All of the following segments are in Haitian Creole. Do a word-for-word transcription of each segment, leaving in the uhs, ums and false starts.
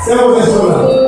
Fè yon vèsyon la.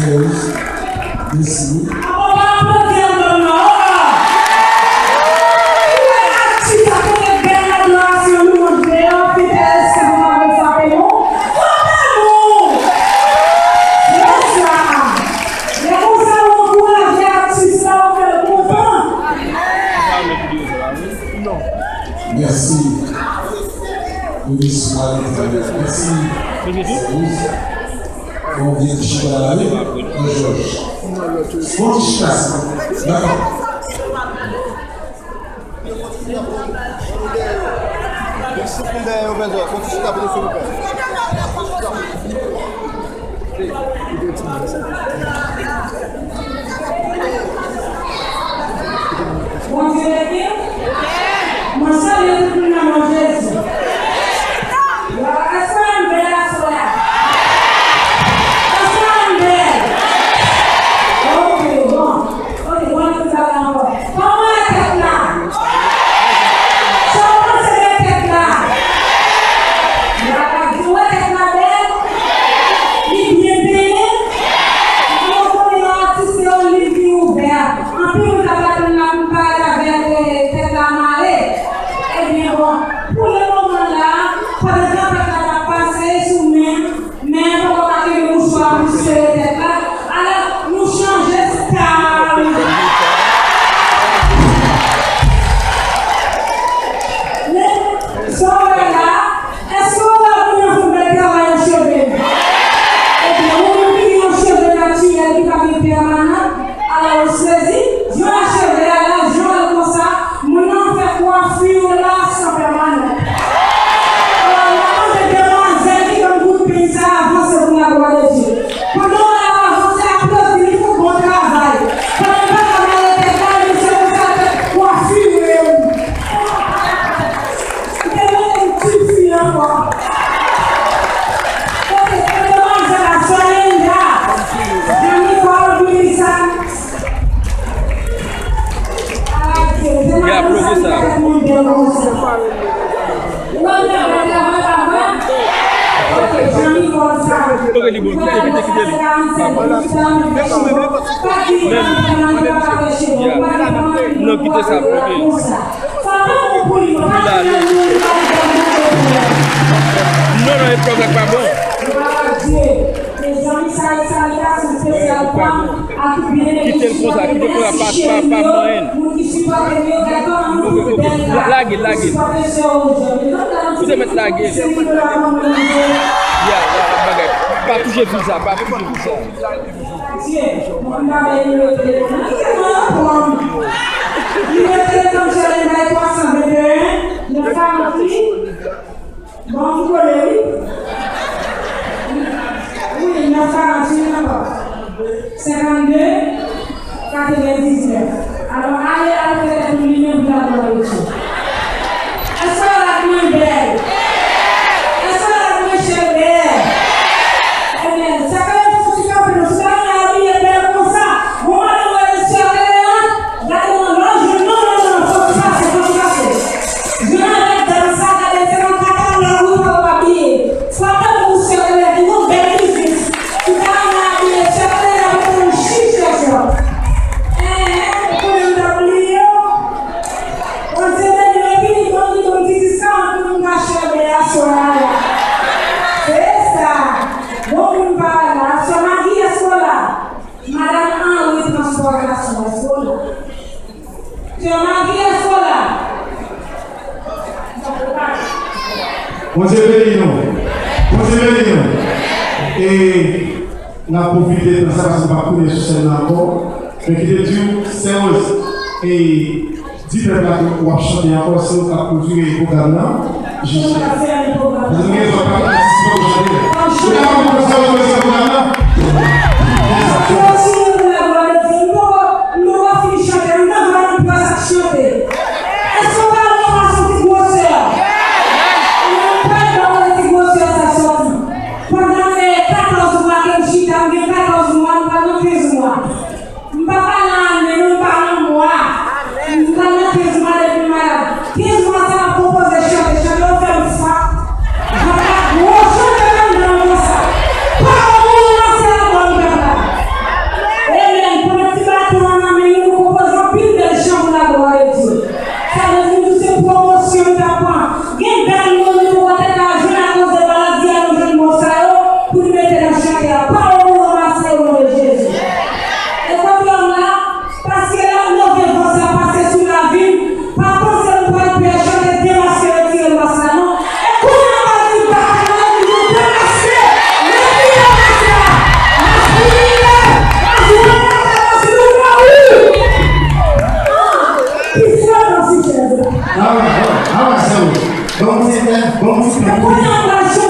Mèsi. Aplodi ansanm nan. Atis sa te bèl adorasyon nou montre yo, fidèl, se pou mwen frape nou. Frape nou! Se sa. Lè konsa, ou ankouraje atis la, ou fè l kontan. Mèsi. Minis Marie Thérèse. Mèsi. Bon, vin chita la, wi. Bon, Jòj. Bon, ti chita, sa. Dakò. Bondye beni w. Mwen salye tout moun nan non Jezi. Èske n bèl aswè a? Èske n bèl? Ok, bon. Ok, bon, nou tout bagay ankò. Kòman e tèt la? Sa w panse de tèt la? Bagay di w wè tèt la bèl? Li byen penyen? Ou konnen yon atis se yon liv ki ouvè. Anpil moun t ap atann la pou m pale avèk, eh, tèt la mare. Ebyen, bon, pou le moman la, pandan granpèt la t ap pase sou men, men poko ka kenbe mouchwa pou sere tèt la. Alò, nou chanje style. Men, sa w wè la, èske w wè moun nan fouke travay nan cheve? Ebyen, ou menm ki gen yon cheve natirèl ki pa gen pèmanan, alò ou sezi, jan cheve a la, jan l konsa, moun nan fè kwafi la san pèmanan. Alò, n ap mande demwazèl ki ban m kout peny sa a avanse pou laglwa de Dye. Pandan w ap avanse, aplodi li pou bon travay. Pandan l pa ka mare tèt la, misye konsa tèt kwafire wi. Li te mete yon ti fi ankò. Kote, kote demwazèl la, Solinda, Jean Nicole, Melissa. Li aplodi sa. Ok, li bon, kite, kite, kite li. Men, ya. Non, kite sa, ok. Li la, li. Non, non, eprèv la pa bon. Kite l konsa, kite l konsa, pa, pa, pa, pa manyen. Ok, ok. La, lage l, lage l. Ou te mèt lage l. Ya, ya, bagay. Pa touche fi sa, pa touche fi sa. Nimewo telefòn Sherline bay twa san venteyen, nèf karant uit. Bon, m kole, wi. Wi, nèf karant uit ankò. Senkannde, katrevendiznèf. Alò, ale, ale fè tèt ou limen pou laglwa de Dye. Èske w la mwen bèl? Èske w la mwen cheve? Ebyen, sa k ap fouti kanpe nou sou bagay la, abiye bèl konsa. Bon, madanm, wè mesye a, gade, gade nan lòj, non, non, non, non, fòk ou pase, fòk ou pase. Jwenn avèk dam sa, gade, se nan katalòg ou pa w abiye. Fwa tankou sè Elè di nou bèl biznis. Ou ta renmen abiye sè Elè la mete yon chich sou yo. Enhen, ou konnen m t ap bliye w. Bondye beni w epi li bon, li bon, ti diska antre pou m ka chèbe aswè a la. Se sa. Bon moun pa la. Sè Magi, èske w la? Madanm Henry Transpòtasyon, èske w la? Sè Magi, èske w la? Bondye beni nou. Bondye beni nou. E n ap pwofite tan sa paske m p ap tounen sou sèn nan ankò. Men kite di w, sè Rose, e di pèp la ke w ap chante ankò, se ou k ap pwodui pwogram nan. Jis. Paske nou gen dwa pa patisipe pou chante. Ou ka konprann sa w ap fè sa pou dam nan? Èske w pa wè yon fason ti gwosè? Mwen pa dwa wè ti gwosè sa sòti. Pandan, eh, katòz mwa ke m chita, m gen katòz mwa, m pral nan kenz mwa. M pa pale ane, non, m pale mwa. M pral nan kenz mwa depi m malad. Kenz mwa sa m ap konpoze chante, chante yo fè m fap. Jan pa gwo chante nan Bon, bon, bon.